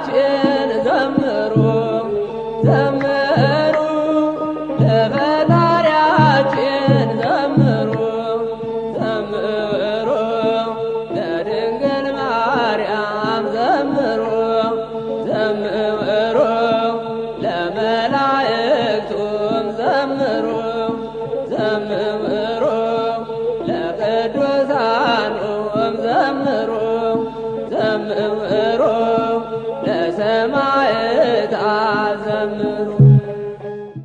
ለፈጣሪያችን ዘምሩ፣ ዘምሩ ለፈጣሪያችን ዘምሩ፣ ዘምሩ ለድንግል ማርያም ዘምሩ፣ ዘምሩ ለመላእክቱም ዘምሩ፣ ዘምሩ ለቅዱሳኑም ዘምሩ፣ ዘምሩ ለሰማዕታት ዘምሩ።